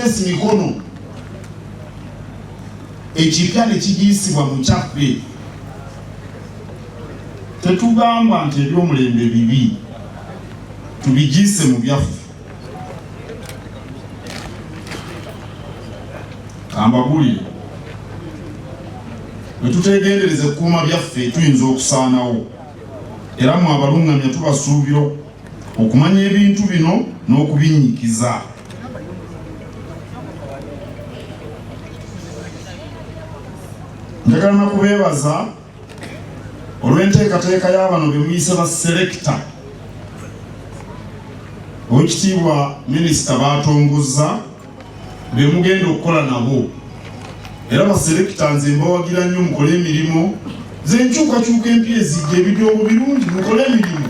buteesi mikono ekipya ne kigiisibwa mu kyaffe. Tetugamba nti eby'omulembe bibi, tubigiise mu byaffe. Kambabuulire, bwe tuteegendereza ekuuma byaffe tuyinza okusaanawo, era mwe abalungamya tubasuubira okumanya ebintu bino n'okubinnyikiza. Njagala nakubeebaza olw'enteekateeka y'abano be muyise ba selekita. Owekitiibwa minisita baatongozza be mugenda okukola nabo, era baselekita nze mbawagira nnyo, mukole emirimu ze enkyukakyuka empya ezijja, ebidongo birungi, mukole emirimu,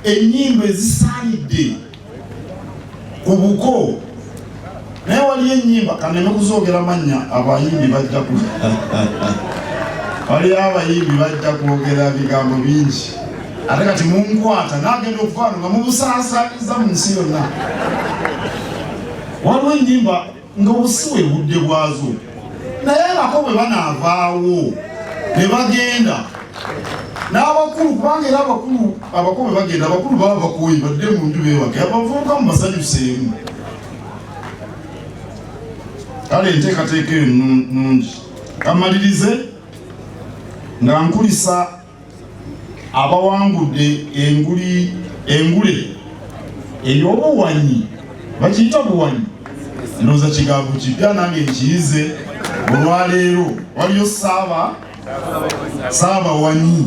ennyimba ezisaanidde ku buko. Naye waliyo ennyimba kaneme kuzoogera mannya, abayimbi bajja ku waliyo abayimbi bajja kwogera bigambo bingi, ate kati munkwata nagenda okuva wano nga mubusaasaanyiza mu nsi yonna. Waliwo ennyimba nga obusiwa ebudde bwazo, naye abako bwe banaavaawo ne bagenda n'abakulu, kubanga era abakulu abako bwe bagenda abakulu baba bakooye, badde mu nju beebake, abavubuka mu basanyuseemu. Kale enteekateeka eyo nnungi. Kamalirize nga nkulisa abawangudde enguli engule ey'obuwanyi, bakiyita buwanyi, ndowooza kigambo kipya nange nkiyize olwaleero. Waliyo saabawanyi,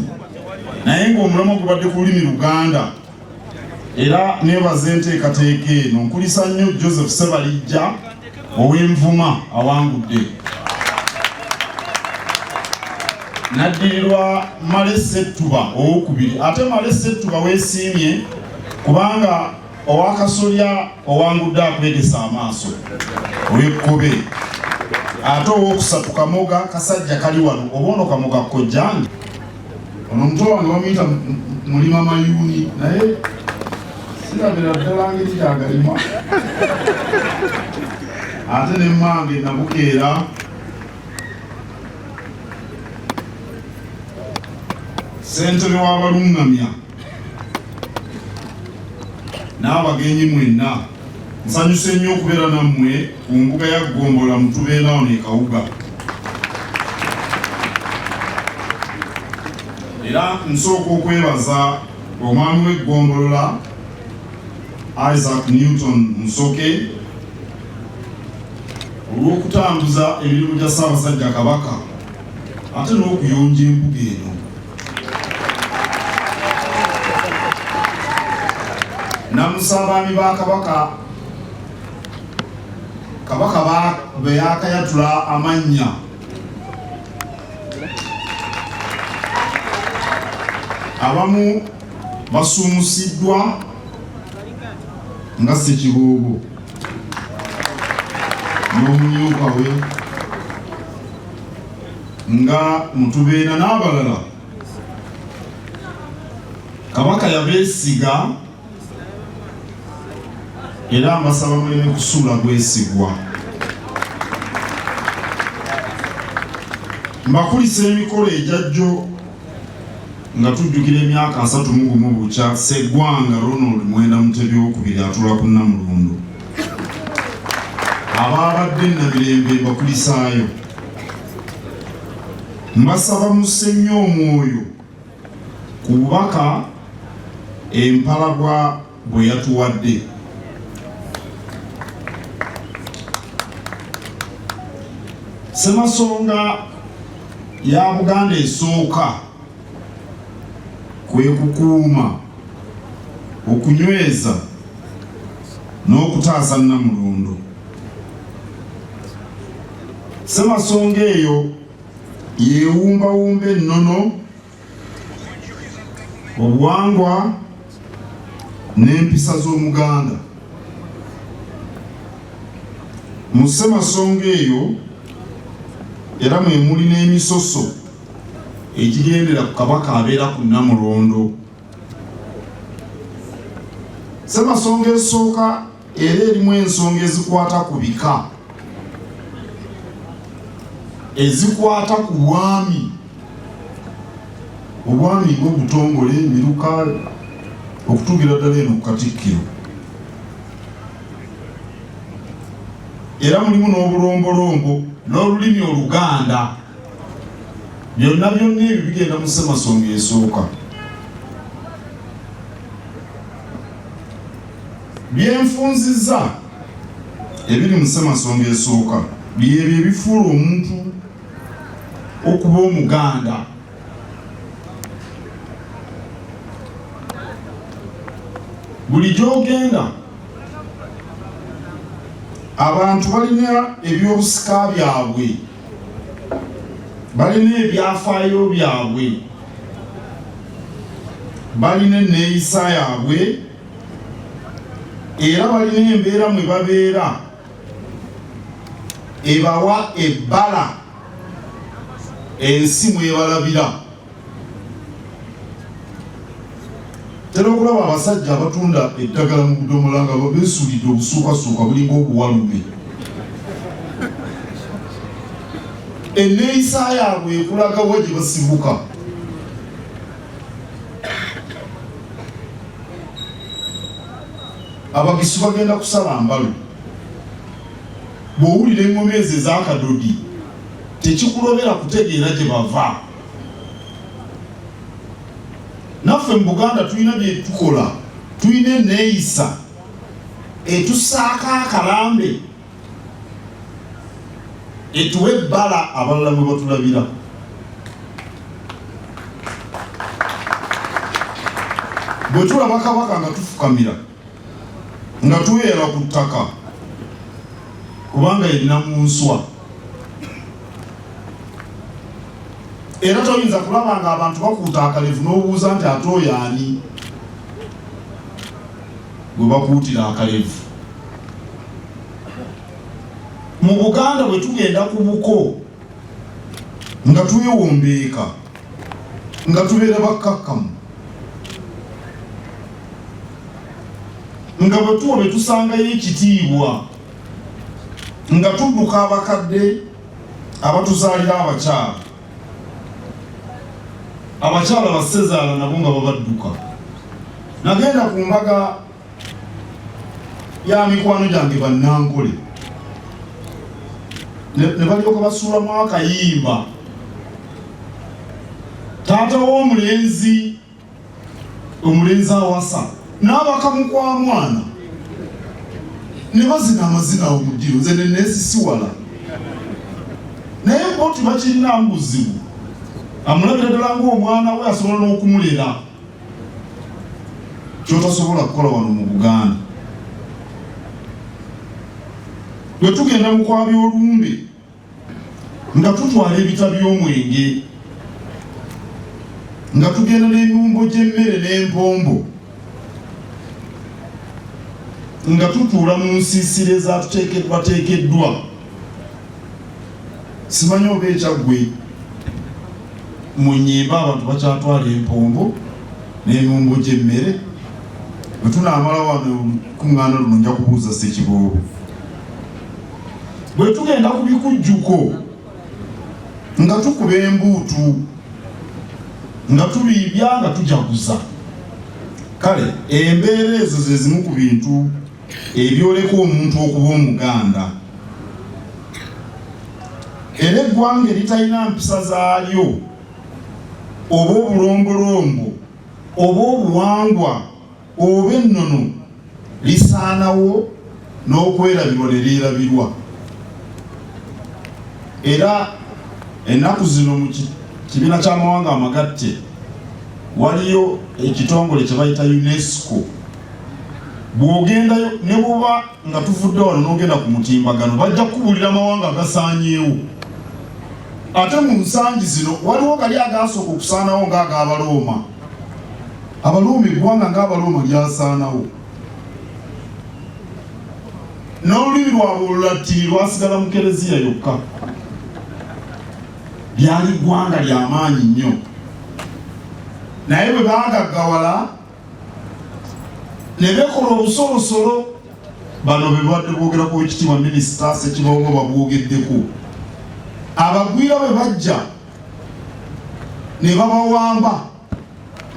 naye ng'omulamwa gubadde ku lulimi Luganda. Era nebaza enteekateeka eno. Nkulisa nnyo Joseph Sebalijja ow'Envuma awangudde, naddirirwa Male Ssettuba owokubiri. Ate Male Ssettuba weesiimye kubanga owakasolya owangudde akwegesa amaaso ow'Ekkobe. Ate owokusatu Kamoga kasajja kali wano, oba ono Kamoga kojjange ono omuto wange bamuyita Mulima Mayuuni, naye sirabira ddala ngeri gyagalima. Ate ne mmange Nabukeera ssentebe w'abalungamya n'abagenyi mwenna, nsanyuse nnyo okubeera nammwe ku mbuga ya Ggombolola Mutubeera wano e Kawuga. Era nsooka okwebaza omwami w'eggombolola Isaac Newton Musoke olw'okutambuza emirimu gya Ssaabasajja Kabaka ate n'okuyonja embuga eno. Namusa abaami ba Kabaka, Kabaka be yakayatula amannya abamu basuumusiddwa nga Ssekiboobo n'omumyuka we, nga Mutubeena n'abalala. Kabaka yabeesiga era mbasaba muleme kusuula bwesigwa. Mbakulisa emikolo egyajjo nga tujjukira emyaka 31 bukya Sseggwanga Ronald Mwenda Mutebi owokubiri atula ku Nnamulondo. Abaabadde Namirembe mbakulisaayo. Mbasaba musse nnyo omwoyo ku bubaka Empalabwa bwe yatuwadde. Ssemasonga ya Buganda esooka kwe kukuuma, okunyweza n'okutaasa Nnamulondo. Ssemasonga eyo yeewumbawumba ennono, obuwangwa n'empisa z'Omuganda. Mu ssemasonga eyo era mwe muli n'emisoso egigendera ku Kabaka abeera ku Nnamulondo. Ssemasonga esooka era erimu ensonga ezikwata ku bika, ezikwata ku bwami, obwami ng'obutongole, emiruka, okutuukira ddala eno ku Katikkiro. Era mulimu n'obulombolombo n'olulimi Oluganda. Byonna byonna ebyo bigenda mu ssemasonga esooka. Byenfunzizza ebiri mu ssemasonga esooka byebyo ebifuula omuntu okuba Omuganda. Buli gy'ogenda abantu balina ebyobusika byabwe, balina ebyafaayo byabwe, balina enneeyisa yaabwe, era balina embeera mwe babeera ebawa ebbala ensi mwebalabira. Tera okulaba abasajja abatunda eddagala mu budomola nga beesuulidde obusuukasuuka bulinga obuwalume. Enneeyisa yaabwe ekulaga wa gye basibuka. Abagisu bagenda kusala mbalu. Bw'owulira eŋŋoma ezo ez'akadodi tekikulobera kutegeera gye bava. Naffe mu Buganda tulina bye tukola, tulina enneeyisa etusaako akalambe etuwa ebbala abalala mwe batulabira. Bwe tulaba Kabaka nga tufukamira, nga tweyala ku ttaka kubanga ye Nnamunswa. Era toyinza kulaba nga abantu bakuuta akalevu n'obuuza nti ate oyo ani gwe bakuutira akalevu. Mu Buganda bwe tugenda ku buko nga twewombeeka, nga tubeera bakkakkamu, nga bwe tuwa be tusangayo ekitiibwa, nga tudduka abakadde abatuzaalira abakyala, abakyala bassezaala nabo nga babadduka. Nagenda ku mbaga ya mikwano gyange bannankole ne balyoka basuulamu akayimba. Taata w'omulenzi, omulenzi awasa n'abaka mukwamwana ne bazina amazina awo mu ddiro, nze ne neesisiwala. Naye bo tebakirinaamu buzibu, amulabira ddala ng'omwana we, asobola n'okumulera, ky'otasobola kukola wano mu Buganda. Bwe tugenda mu kwabya olumbe nga tutwala ebita by'omwenge, nga tugenda n'emiwumbo gy'emmere n'empombo, nga tutuula mu nsiisira ezatuteekeddwateekeddwa. Simanyi oba ekyaggwe mu nnyimba abantu bakyatwala empombo n'emiwumbo gy'emmere. Bwe tunaamala wano olukuŋŋaana luno nja kubuuza Ssekiboobo. Bwe tugenda ku bikujjuko nga tukuba embuutu, nga tubiibya, nga tujaguza. Kale embeera ezo ze zimu ku bintu ebyoleka omuntu okuba Omuganda. Era eggwanga eritalina mpisa zaalyo oba obulombolombo oba obuwangwa oba ennono lisaanawo n'okwerabirwa ne lyerabirwa. Era ennaku zino mu kibiina ky'amawanga amagatte waliyo ekitongole kye bayita UNESCO. Bw'ogendayo ne bw'oba nga tuvudde wano n'ogenda ku mutimbagano, bajja kukubuulira amawanga agasaanyeewo. Ate mu nsangi zino waliwo gali agaasooka okusaanawo ng'ag'Abalooma. Abalooma, eggwanga ng'Abalooma lyasaanawo, n'olulimi lwabwe Olulattini lwasigala mu Kereziya yokka. Lyali ggwanga lya maanyi nnyo, naye bwe baagaggawala ne bekola obusolosolo. Bano be babadde boogerako, Owekitiibwa Minisita Ssekiboobo babwogeddeko. Abagwira bwe bajja ne babawamba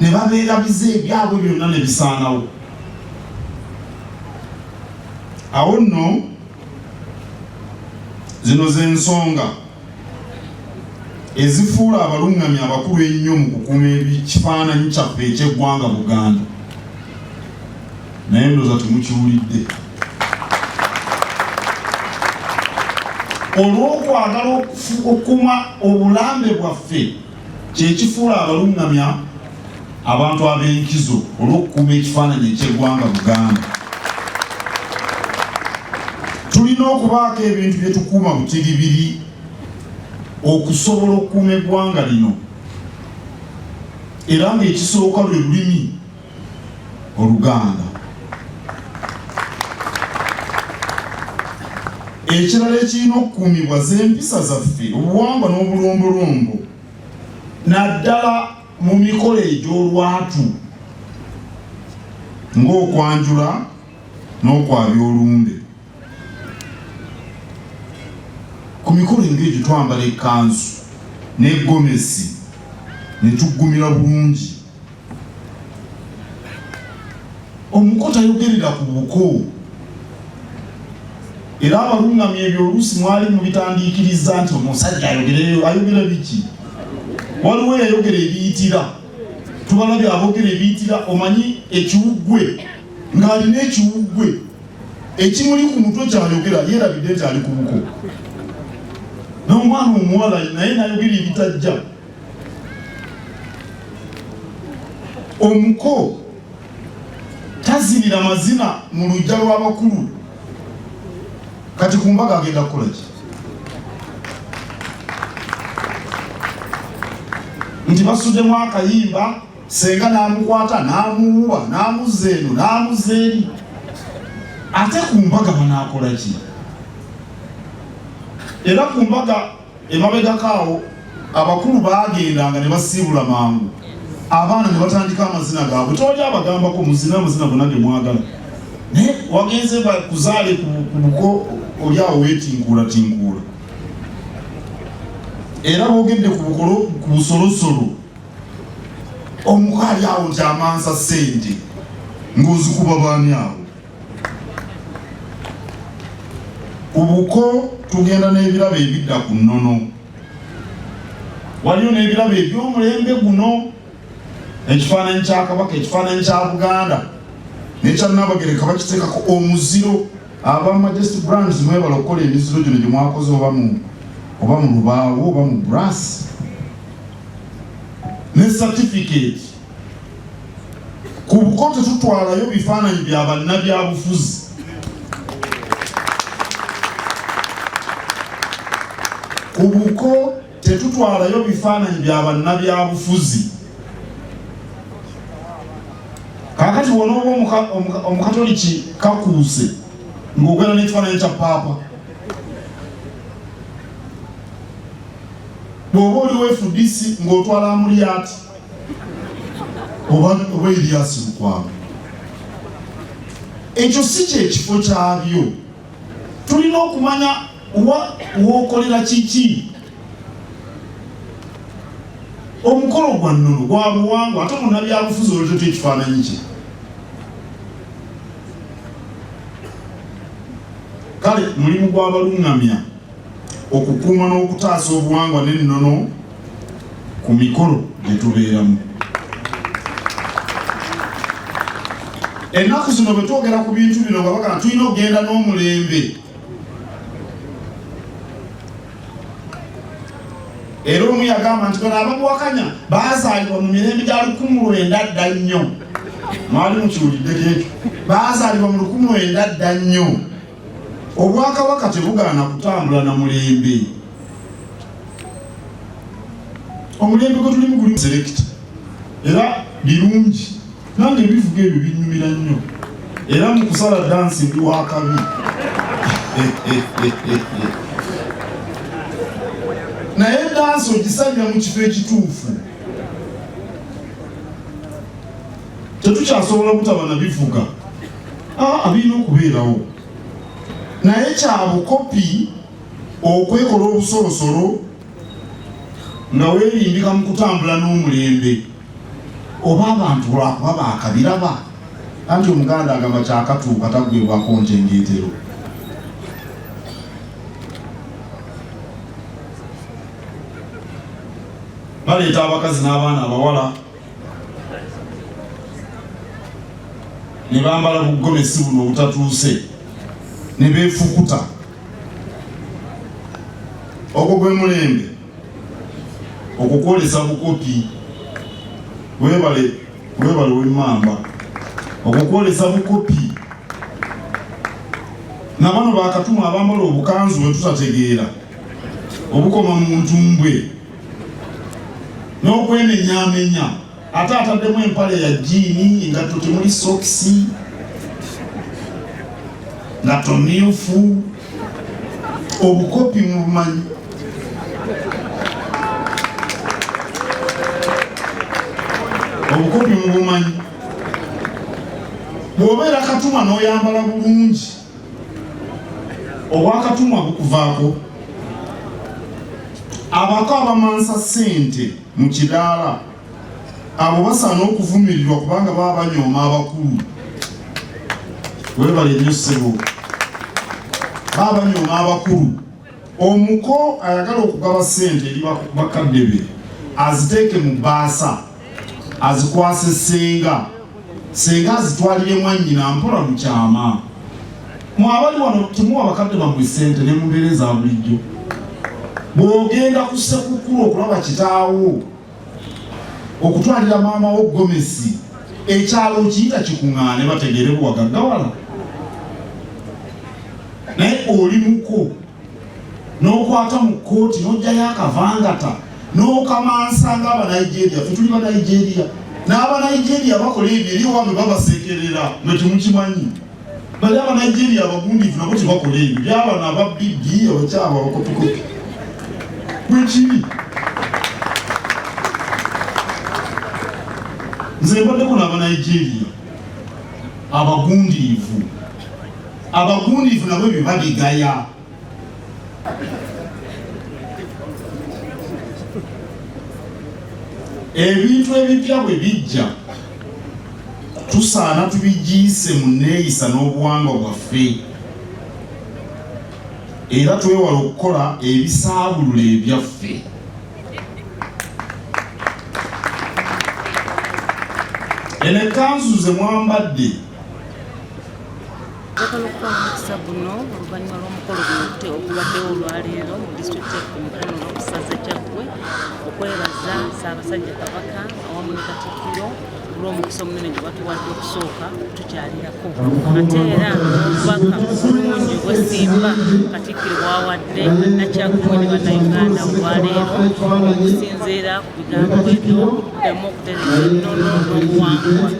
ne babeerabiza ebyabwe byonna ne bisaanawo. Awo nno zino z'ensonga ezifuula abalungamya abakulu ennyo mu kukuuma ekifaananyi kyaffe eky'eggwanga Buganda. Naye ndowooza temukiwulidde. Olw'okwagala okukuuma obulambe bwaffe kyekifuula abalungamya abantu ab'enkizo olw'okukuuma ekifaananyi eky'eggwanga Buganda. Tulina okubaako ebintu bye tukuuma butiribiri okusobola okukuuma eggwanga lino, era ng'ekisooka lwe lulimi Oluganda. Ekirala ekirina okukuumibwa z'empisa zaffe, obuwangwa n'obulombolombo, naddala mu mikolo egy'olwatu ng'okwanjula n'okwabya olumbe. Ku mikolo ng'egyo twambala ekkanzu n'eggomesi ne tuggumira bulungi. Omuko tayogerera ku buko, era abalungamya ebyo oluusi mwali mubitandiikiriza nti omusajja ayogereyo ayogera biki? Waliwo eyayogera ebiyitira, tubalabye aboogera ebiyitira. Omanyi ekiwuggwe ng'alina ekiwuggwe ekimuli ku mutwe kyayogera, yeerabidde nti ali ku buko. N'omwana omuwala naye nayogera ebitajja. Omuko tazinira mazina mu luggya lw'abakulu, kati ku mbaga agenda kukola ki? Nti basuddemu akayimba, senga n'amukwata n'amuwuba n'amuzza eno n'amuzza eri, ate ku mbaga banaakola ki? Era ku mbaga emabegako awo abakulu baagendanga ne basiibula mangu, abaana ne batandika amazina gaabwe. Tewali abagambako muzina amazina gonna ge mwagala, naye wagenze bakuzaale ku buko oli awo weetinkuulatinkuula. Era boogedde ku bukolo ku busolosolo, omuko ali awo nti amansa ssente ng'ozikuba baani awo? Ku buko tugenda n'ebirabo ebidda ku nnono. Waliyo n'ebirabo eby'omulembe guno, ekifaananyi kya Kabaka, ekifaananyi kya Buganda n'ekya Nnaabagereka bakiteekako omuziro. Aba Majesty Brands mwebala okukola emiziro gino gye mwakoze oba mu oba mu lubaawo oba mu brass ne certificate. Ku buko tetutwalayo bifaananyi bya bannabyabufuzi. Ku buko tetutwalayo bifaananyi bya bannabyabufuzi. Kaakati wonooba omukatoliki kakuuse ng'ogenda n'ekifaananyi kya Paapa, bw'oba oli wa FDC ng'otwala Amuriat oba Erias Lukwago, ekyo si kyekifo kyabyo. Tulina okumanya w'okolera kiki. Omukolo gwa nnono gwa buwangwa, ate munnabyabufuzi olwetota ekifaananyi kye. Kale mulimu gw'abalungamya okukuuma n'okutaasa obuwangwa n'ennono ku mikolo gye tubeeramu. Ennaku zino bwe twogera ku bintu bino nga bagamba tulina okugenda n'omulembe, era omu yagamba nti bano abamuwakanya baazaalibwa mu mirembe gya 1900 dda nnyo. Mwali mukiwuliddeko ekyo? Baazaalibwa mu 1900 dda nnyo. Obwakabaka tebugaana kutambula na mulembe. Omulembe gwe tulimu guli select, era birungi, nange ebivuga ebyo binyumira nnyo, era mu kusala dansi ndi wakabi, naye dansi ogisalira mu kifo ekituufu. Tetukyasobola butaba na bivuga, birina okubeerawo. Naye kya bukopi okwekola obusolosolo nga weerimbika mu kutambula n'omulembe oba abantu lwakuba baakabiraba anti omuganda agamba kyakatuuka taggwebwako ntengeetero. Baleeta abakazi n'abaana abawala ne bambala bugomesi buno obutatuuse ne beefukuta. Ogwo gwe mulembe okukwolesa bukopi. Webale webale wemmamba okukwolesa bukopi. Na bano bakatuma abambala obukanzu bwe tutategeera obukoma mu ntumbwe n'okwemenyaamenya ate ataddemu empale ya jjiini, engatto temuli sokisi, ngatto myufu. Obukopi mubumanyi. Obukopi mubumanyi. Bw'obeera katumwa n'oyambala bulungi, obwakatumwa bukuvaako. Abako abamansa ssente mu kidaala abo basaana okuvumirirwa kubanga baba banyooma abakulu. Webale nnyo ssebo, baba banyooma abakulu. Omuko ayagala okugaba ssente eri bakadde be aziteeke mu bbaasa azikwase ssenga, ssenga azitwalire mwannyina mpola mu kyama. Mwe abali wano temuwa bakadde bammwe ssente ne mu mbeera eza bulijjo. Bw'ogenda ku Ssekukkulu okulaba kitaawo okutwalira maama wo gomesi, ekyalo okiyita kikuŋŋaane bategeere bwewagaggawala, naye oli muko n'okwata mu kkooti n'oggyayo akavangata n'okamansa ng'Abanigeria. Ffe tuli Banigeria n'Abanigeria bakola ebyo eri ewaabwe babasekerera nga temukimanyi. Bali Abanigeria abagundiivu nabo tebakola ebyo byabano aba bibi abakyaba abakopikopi bwekiri. Nze mbaddeko n'Abanigeria abagundiivu, abagundiivu nabo ebyo babigaya. Ebintu ebipya bwe bijja tusaana tubigiise mu nneeyisa n'obuwangwa bwaffe era twewale okukola ebisaabulula ebyaffe. Eno ekkanzu ze mwambadde. Njagala okutwala omukisa guno oluvannyuma lw'omukolo guno ogubaddewo olwaleero mu disitulikiti yaffe Mukono n'okusaza Kyaggwe okwebaza Ssaabasajja Kabaka awamu ne Katikkiro olw'omukisa omunene gwe batuwadde okusooka okutukyalirako, ate era n'obubaka obulungi obwesimba Katikkiro bwawadde Bannakyaggwe ne Bannayuganda olwaleero okusinziira ku bigambo eby'okuddamu okutereeza ennono n'obuwangwa.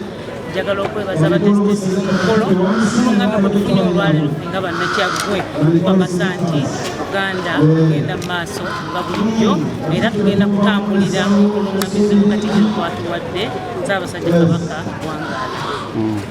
Njagala okwebaza abateesiteesi b'omukolo olungamya gwe tufunye olwaleero ffe nga Bannakyaggwe tukakasa nti Buganda egenda mu maaso nga bulijjo era tugenda kutambulira mu kulungamizibwa Katikkiro kwatuwadde. Ssaabasajja Kabaka wangaala.